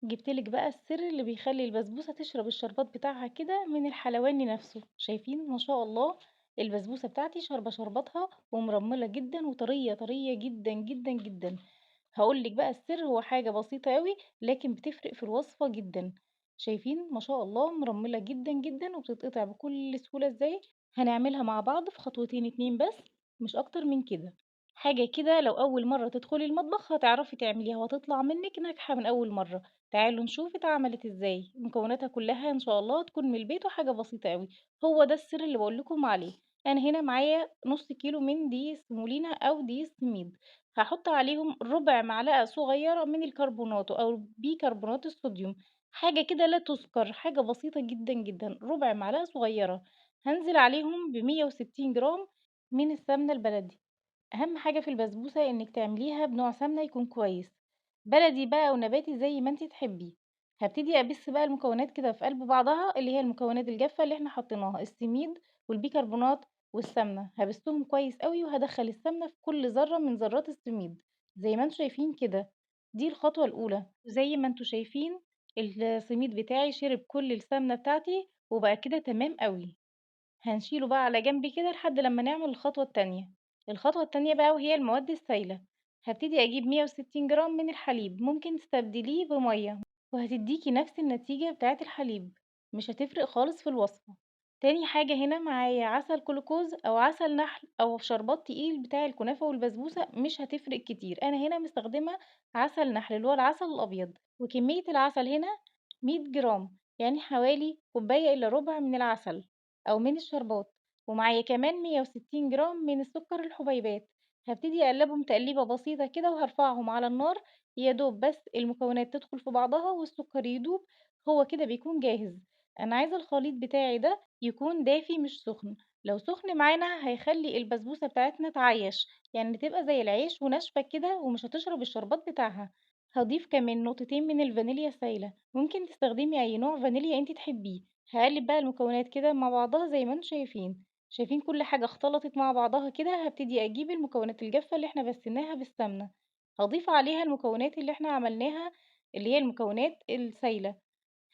جبتلك بقى السر اللي بيخلي البسبوسة تشرب الشربات بتاعها كده من الحلواني نفسه. شايفين ما شاء الله البسبوسة بتاعتي شاربة شرباتها ومرملة جدا وطرية طرية جدا جدا جدا. هقولك بقى السر، هو حاجة بسيطة قوي لكن بتفرق في الوصفة جدا. شايفين ما شاء الله مرملة جدا جدا وبتتقطع بكل سهولة ازاي. هنعملها مع بعض في خطوتين 2 بس، مش اكتر من كده. حاجة كده لو أول مرة تدخلي المطبخ هتعرفي تعمليها وهتطلع منك ناجحة من أول مرة. تعالوا نشوف اتعملت ازاي، مكوناتها كلها إن شاء الله تكون من البيت وحاجة بسيطة قوي. هو ده السر اللي بقول لكم عليه. أنا هنا معايا نص كيلو من دقيق سمولينا أو دقيق سميد، هحط عليهم ربع معلقة صغيرة من الكربوناتو أو بيكربونات الصوديوم، حاجة كده لا تذكر، حاجة بسيطة جدا جدا، ربع معلقة صغيرة. هنزل عليهم بمية وستين جرام من السمنة البلدي. أهم حاجة في البسبوسة إنك تعمليها بنوع سمنة يكون كويس، بلدي بقى ونباتي زي ما انتي تحبي. هبتدي أبس بقى المكونات كده في قلب بعضها، اللي هي المكونات الجافة اللي احنا حطيناها، السميد والبيكربونات والسمنة. هبستهم كويس قوي وهدخل السمنة في كل ذرة من ذرات السميد زي ما انتوا شايفين كده. دي الخطوة الأولى. زي ما انتوا شايفين السميد بتاعي شرب كل السمنة بتاعتي وبقى كده تمام قوي. هنشيله بقى على جنب كده لحد لما نعمل الخطوة التانية. الخطوة التانية بقى وهي المواد السايلة. هبتدي أجيب 160 جرام من الحليب، ممكن تستبدليه بمية وهتديكي نفس النتيجة بتاعة الحليب، مش هتفرق خالص في الوصفة. تاني حاجة هنا معايا عسل كلوكوز أو عسل نحل أو شربات تقيل بتاع الكنافة والبسبوسة، مش هتفرق كتير. أنا هنا مستخدمة عسل نحل اللي هو العسل الأبيض، وكمية العسل هنا 100 جرام، يعني حوالي كوباية إلا ربع من العسل أو من الشربات. ومعايا كمان 160 جرام من السكر الحبيبات. هبتدي أقلبهم تقليبة بسيطة كده وهرفعهم على النار، يا دوب بس المكونات تدخل في بعضها والسكر يدوب، هو كده بيكون جاهز. أنا عايزة الخليط بتاعي ده يكون دافي مش سخن، لو سخن معانا هيخلي البسبوسة بتاعتنا تعيش، يعني تبقى زي العيش وناشفة كده ومش هتشرب الشربات بتاعها. هضيف كمان نقطتين من الفانيليا السايلة، ممكن تستخدمي أي نوع فانيليا انتي تحبيه. هقلب بقى المكونات كده مع بعضها زي ما انتم شايفين، شايفين كل حاجة اختلطت مع بعضها كده. هبتدي أجيب المكونات الجافة اللي احنا بسيناها بالسمنة، هضيف عليها المكونات اللي احنا عملناها اللي هي المكونات السايلة.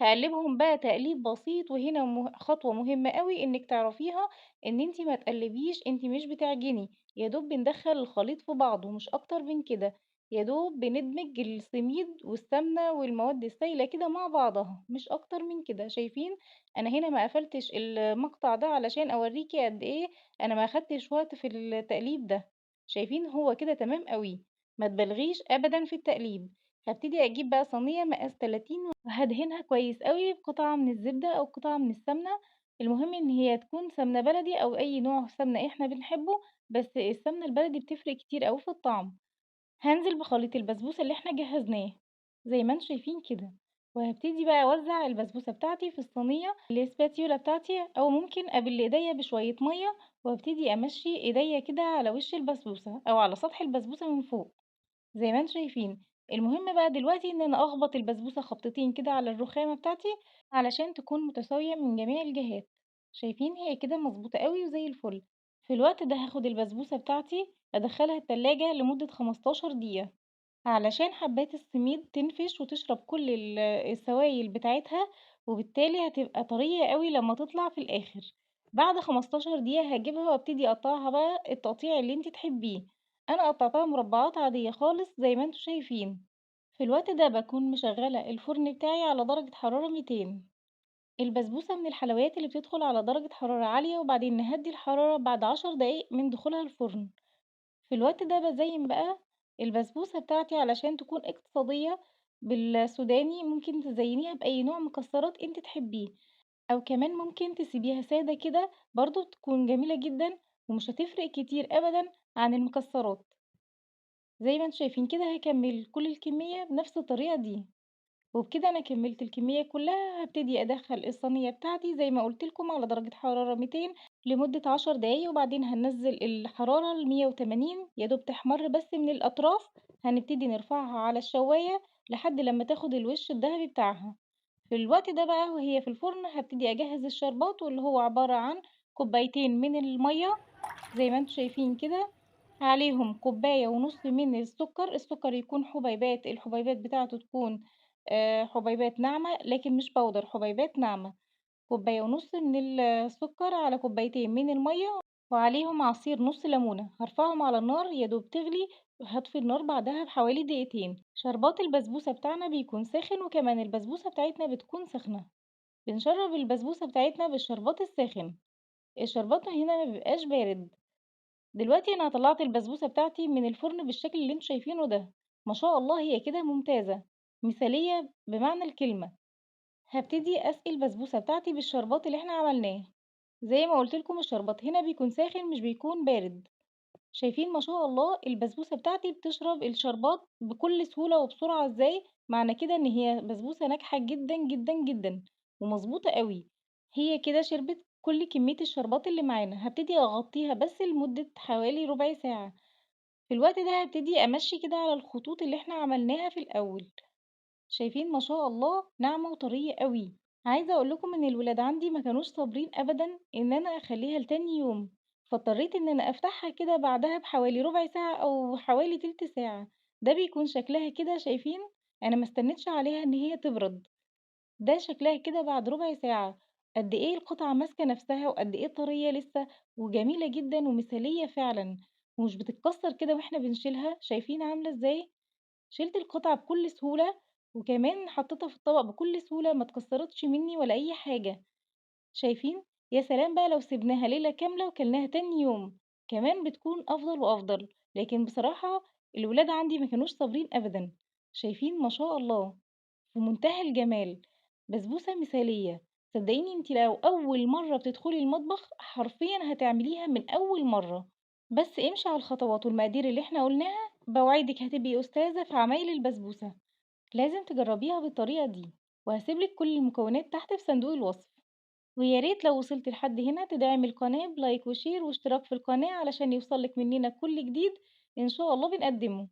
هقلبهم بقى تقليب بسيط. وهنا خطوة مهمة قوي انك تعرفيها، ان انتي ما تقلبيش، انتي مش بتعجني، يا دوب بندخل الخليط في بعضه مش اكتر من كده، يا دوب بندمج السميد والسمنة والمواد السايلة كده مع بعضها مش اكتر من كده. شايفين انا هنا ما قفلتش المقطع ده علشان اوريكي قد ايه انا ما اخدتش وقت في التقليب ده. شايفين هو كده تمام قوي، ما تبالغيش ابدا في التقليب. هبتدي اجيب بقى صينية مقاس 30 وهدهنها كويس قوي بقطعة من الزبدة او قطعة من السمنة، المهم ان هي تكون سمنة بلدي او اي نوع سمنة احنا بنحبه، بس السمنة البلدي بتفرق كتير قوي في الطعم. هنزل بخليط البسبوسة اللي احنا جهزناه زي ما انتم شايفين كده، وهبتدي بقى اوزع البسبوسة بتاعتي في الصينية الاسباتيولا بتاعتي، او ممكن ابل ايديا بشوية مية وابتدي امشي ايديا كده على وش البسبوسة او على سطح البسبوسة من فوق زي ما انتم شايفين. المهم بقى دلوقتي ان انا اخبط البسبوسة خبطتين كده على الرخامة بتاعتي علشان تكون متساوية من جميع الجهات. شايفين هي كده مظبوطة قوي وزي الفل. في الوقت ده هاخد البسبوسة بتاعتي ادخلها التلاجة لمدة 15 دقيقة علشان حبات السميد تنفش وتشرب كل السوائل بتاعتها، وبالتالي هتبقى طرية قوي لما تطلع في الاخر. بعد 15 دقيقة هجيبها وابتدي اقطعها بقى التقطيع اللي انت تحبيه. انا قطعتها مربعات عادية خالص زي ما انتوا شايفين. في الوقت ده بكون مشغلة الفرن بتاعي على درجة حرارة 200. البسبوسة من الحلويات اللي بتدخل على درجة حرارة عالية، وبعدين نهدي الحرارة بعد 10 دقايق من دخولها الفرن. في الوقت ده بزين بقى البسبوسة بتاعتي علشان تكون اقتصادية بالسوداني، ممكن تزينيها بأي نوع مكسرات انت تحبيه، او كمان ممكن تسيبيها سادة كده برضو تكون جميلة جدا ومش هتفرق كتير ابدا عن المكسرات. زي ما انتم شايفين كده هكمل كل الكمية بنفس الطريقة دي، وبكده انا كملت الكمية كلها. هبتدي ادخل الصينية بتاعتي زي ما قلت لكم على درجة حرارة 200 لمدة 10 دقايق، وبعدين هننزل الحرارة لمية وتمانين يا دوب تحمر بس من الاطراف. هنبتدي نرفعها على الشواية لحد لما تاخد الوش الذهبي بتاعها. في الوقت ده بقى وهي في الفرن هبتدي اجهز الشربات، واللي هو عبارة عن كوبايتين من المية زي ما انتم شايفين كده، عليهم كوباية ونص من السكر، السكر يكون حبيبات، الحبيبات بتاعته تكون حبيبات ناعمة لكن مش powder، حبيبات ناعمة، كوباية ونص من السكر على كوبايتين من المية، وعليهم عصير نص ليمونة. هرفعهم على النار يا دوب تغلي، وهطفي النار بعدها بحوالي دقيقتين. شربات البسبوسة بتاعنا بيكون ساخن، وكمان البسبوسة بتاعتنا بتكون سخنة. بنشرب البسبوسة بتاعتنا بالشربات الساخن، الشربات هنا ما بيبقاش بارد. دلوقتي انا طلعت البسبوسة بتاعتي من الفرن بالشكل اللي انتوا شايفينه ده، ما شاء الله هي كده ممتازة مثالية بمعنى الكلمة. هبتدي اسقي البسبوسة بتاعتي بالشربات اللي احنا عملناه. زي ما قلت لكم الشربات هنا بيكون ساخن مش بيكون بارد. شايفين ما شاء الله البسبوسة بتاعتي بتشرب الشربات بكل سهولة وبسرعة ازاي؟ معنى كده ان هي بسبوسة ناجحة جدا جدا جدا ومظبوطة قوي. هي كده شربت كل كمية الشربات اللي معانا. هبتدي اغطيها بس لمدة حوالي ربع ساعة. في الوقت ده هبتدي امشي كده على الخطوط اللي احنا عملناها في الاول. شايفين ما شاء الله ناعمة وطرية قوي. عايزة اقول لكم ان الولاد عندي ما كانوش صابرين ابدا ان انا اخليها لتاني يوم، فاضطريت ان انا افتحها كده بعدها بحوالي ربع ساعة او حوالي تلت ساعة. ده بيكون شكلها كده، شايفين انا ما استنيتش عليها ان هي تبرد. ده شكلها كده بعد ربع ساعة. قد ايه القطعة ماسكة نفسها وقد ايه طرية لسه وجميلة جدا ومثالية فعلا، ومش بتتكسر كده واحنا بنشيلها. شايفين عاملة ازاي؟ شلت القطعة بكل سهولة، وكمان حطيتها في الطبق بكل سهولة، ما اتكسرتش مني ولا اي حاجة. شايفين؟ يا سلام بقى لو سيبناها ليلة كاملة وكلناها تاني يوم كمان بتكون افضل وافضل. لكن بصراحة الولاد عندي ما كانوش صابرين ابدا. شايفين ما شاء الله في منتهى الجمال، بسبوسة مثالية. صدقيني انتي لو اول مرة بتدخلي المطبخ حرفيا هتعمليها من اول مرة. بس امشي على الخطوات والمقادير اللي احنا قلناها، بوعدك هتبقي استاذة في عمايل البسبوسة. لازم تجربيها بالطريقة دي، وهسيبلك كل المكونات تحت في صندوق الوصف. ويا ريت لو وصلت لحد هنا تدعمي القناة ب like و share واشتراك في القناة علشان يوصلك مننا كل جديد إن شاء الله بنقدمه.